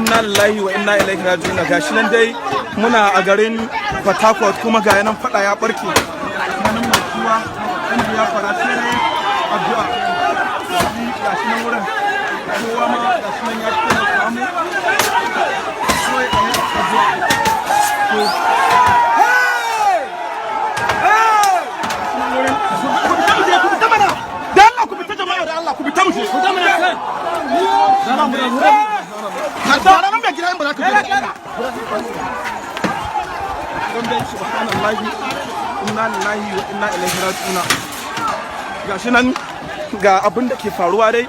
Inna lillahi wa inna ilaihi raji'un. Gashi nan dai muna a garin Port Harcourt, kuma ga nan fada ya barke tsakanin makuwa ɗan Biafra. Sai dai addu'a. Gashi nan wurin kowa ma gashi nan ya fito da samu kawai a yi addu'a. To, gashi nan wurin, ku fita mu je, ku fita mana da Allah, ku fita jama'a, da Allah ku fita mu je, ku fita mana. Ka nan bai gida in ba za ka je da don dai. Subhanallahi, inna lillahi wa inna ilaihi raji'un. Gashi nan ga abin da ke faruwa dai.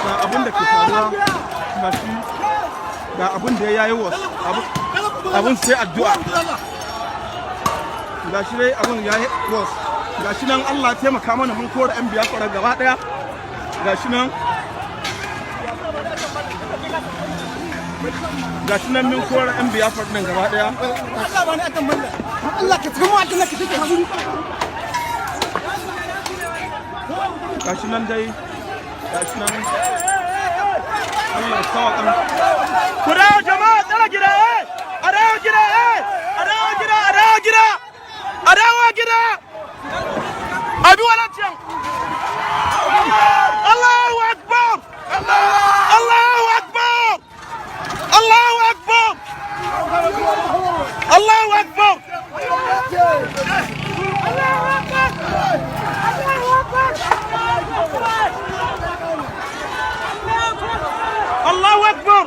Ga abin da ke faruwa, gashi ga abin da ya yi wasu abin sai addu'a. Gashi dai abin ya yi wasu. Gashi nan Allah taimaka mana, mun kora 'yan Biafra gaba daya. Gashi nan, gashi nan mun kora 'yan Biafra din gaba daya. Allah ba ni akan banda. Allah ka tsimo, Allah ka take hakuri. Gashi nan dai, gashi nan, Allah ya sawaka. Ku dawo jama'a, tsara gida, eh, a dawo gida, eh, a dawo gida, a dawo gida, a dawo gida, a bi wadancan. Allahu akbar, Allahu akbar, Allahu akbar, Allahu akbar, Allahu akbar, Allahu akbar, Allahu akbar.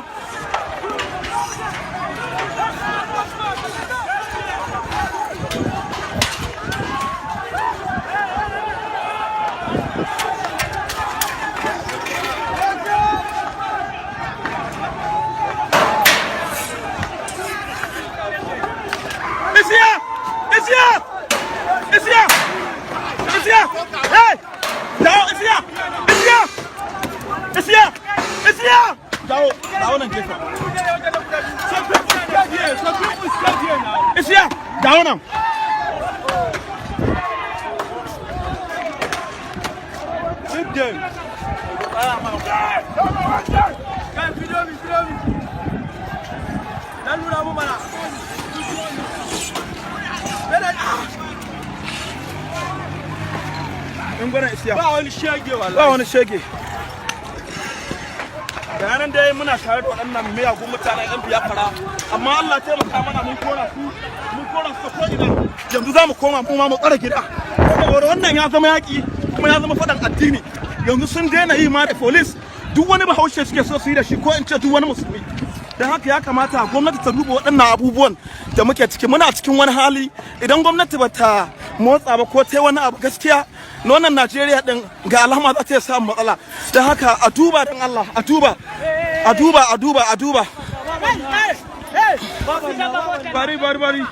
Isiya! Isiya! Isiya! Isiya! Hey! Dawo, Isiya! Isiya! Isiya! Isiya! Dawo, dawo nan gefen. Some people stay here. Some people stay here now. Isiya! Dawo nan. Leave them. Kai, video me, video me. Dan nuna mu mana. Ah. In gwana Isiya. Ba wani shege wallahi. Ba wani shege. Da yanan dai muna tare da waɗannan miyagun mutanen 'yan Biafra, amma Allah taimaka mana, mun kora su, mun kora su ko ina. Yanzu za mu koma mu ma mu tsara gida, saboda wannan ya zama yaƙi kuma ya zama faɗan addini. Yanzu sun daina yi ma da police, duk wani Bahaushe suke so su yi da shi, ko in ce duk wani musulmi. Don haka ya kamata gwamnati ta duba waɗannan abubuwan da muke ciki. Muna cikin wani hali. Idan gwamnati ba ta motsa ba ko ta yi wani abu, gaskiya na wannan Najeriya din ga alama za ta iya samun matsala. Don haka a duba, don Allah a duba, a duba, a duba, a duba. Bari, bari, bari.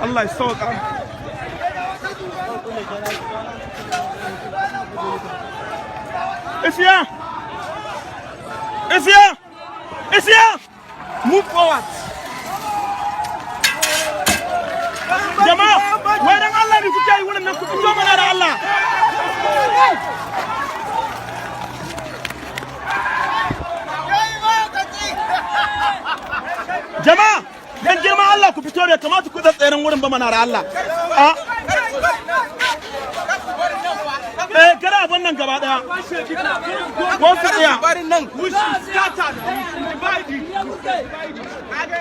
Allah ya sauka. Isiya! Isiya! Isiya! Move forward. Jama'a, wai dan Allah ne kuke yi wurin nan? Ku fito mana da Allah. Jama'a, dan girman Allah ku fito, bai kamata ku tseren wurin ba mana da Allah. A eh, kada abin nan gaba daya. Ko su tsaya.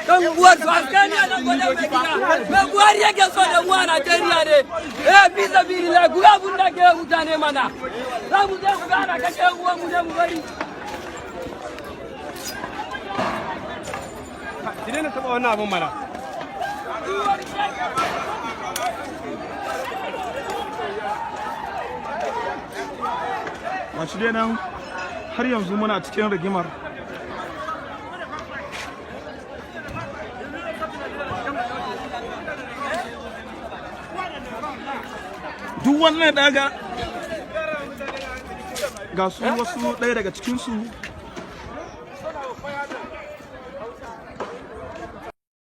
Dan uwar su Afghania nan gwada mai gida. Mai Buhari yake so da mu a Najeriya ne. Eh, fi sabilillah, ku ga abun da ke mutane mana. Za mu je mu ga ana kashe uwan mu ne mu bari. Ki daina taɓa wannan abun mana. Gashi dai nan har yanzu muna cikin rigimar. Duk wannan daga ga su wasu ɗaya daga cikinsu.